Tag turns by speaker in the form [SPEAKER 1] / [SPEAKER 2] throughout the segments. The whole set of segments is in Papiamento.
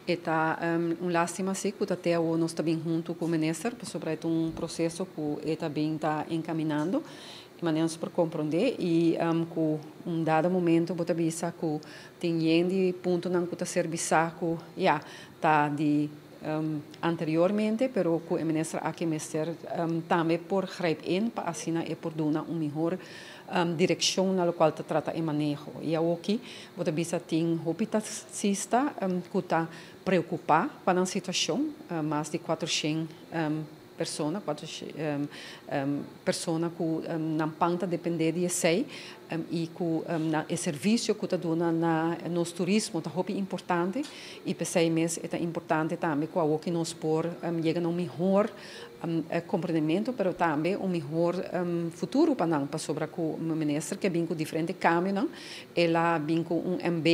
[SPEAKER 1] E ta un lastima si ku te awor nos ta bin huntu ku minister, pasobra ta un proseso ku ta bin ta enkaminando. Manera por komprondé i ku un dado momento bo ta bisa ku tin di puntonan ku ta ser bisá ku ya ta di anteriormente, pero ku e minister aki mester tambe por grijp in pa asina e por duna un mihó direkshon na lokual ta trata e maneho. I aki bo ta bisa tin hopi taksista ku ta preokupá pa e situashon, mas di 400 persona, 400 persona ku nan pan ta dependé di esei i ku na e servisio ku ta duna na nos turismo ta hopi importante i p'esei mes ta importante tambe ku ku nos por yega na un mihó komprondementu, pero tambe un mihó futuro pa nan, pasobra ku e minister ku a bin ku diferente kambionan, el a bin ku un MB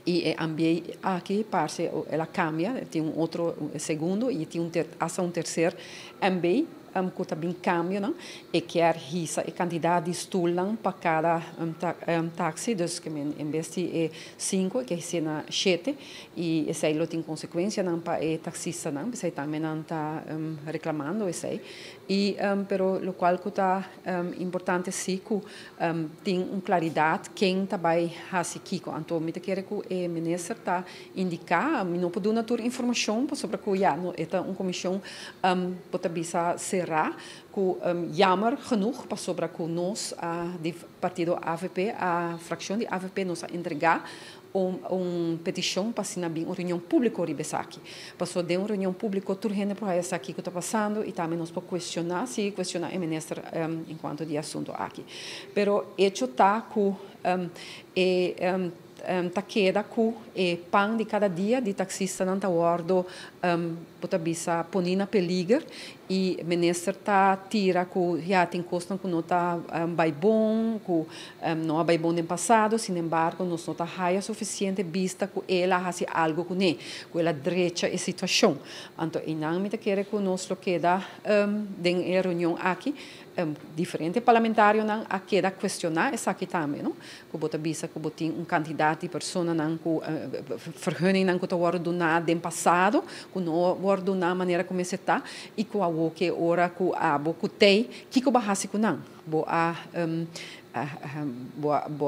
[SPEAKER 1] i e MB aki parse el a kambia, tin un otro segundo i tin hasta un terser MB ku tambe kambia, e ke hisa e kantidat di stul pa kada taksi, dus ku en bes di 5, ke ser na 7, i esei lo tin konsekuensianan pa e taksistanan, esei tambe nan ta reklamando esei. I pero lokual ku ta importante si ku tin un klaridat ken ta bai hasi kiko. Anto mi ta kere ku e minister ta indiká, mi no por duna tur informashon pasobra ku ya no ta un komishon bo ta bisa será ku jammer genoeg pasobra ku nos di partido AVP, a frakshon di AVP, nos a entregá un petishon pa asina un reunion públiko riba esaki. Paso den un reunion públiko tur hende por esaki ku ta pasando i tambe nos por kuestioná, si kuestioná e minister enkuanto di asuntu aki. Pero hecho ta ku e ta keda ku e pan di kada dia di taksistanan ta wòrdu bo ta bisa poni na peliger i minister ta tira ku ya tin kos ku no ta bai bon, ku no bai bon den pasado. Sin embargo, nos no ta haya sufisiente bista ku el a hasi algu kuné, ku el a drecha e situashon. Anto einan mi ta kere ku nos lo keda den e reunion aki diferente parlamentarionan a keda kuestioná esaki tambe, no? Ku bo ta bisa ku tin un kantidat di personanan ku vergunningnan ku ta wòrdu duná den pasado, ku no wòrdu duná manera ku ta i ku awor ku ora ku abo ku tei kiko bo a hasi ku nan, bo a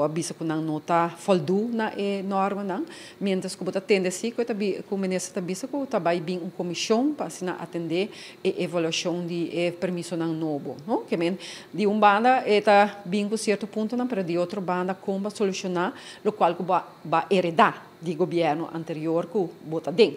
[SPEAKER 1] bisa ku nan no ta voldoen na e normanan, mientras ku bo ta tende si ku ku minister ta bisa ku ta bai bin un komishon pa asina atendé e evaluashon di e permisonan nobo, no? Ke men di un banda e ta bin ku sierto puntonan, pero di otro banda kon pa solushoná lokual ku bo a heredá di gobièrnu anterior ku bo ta den.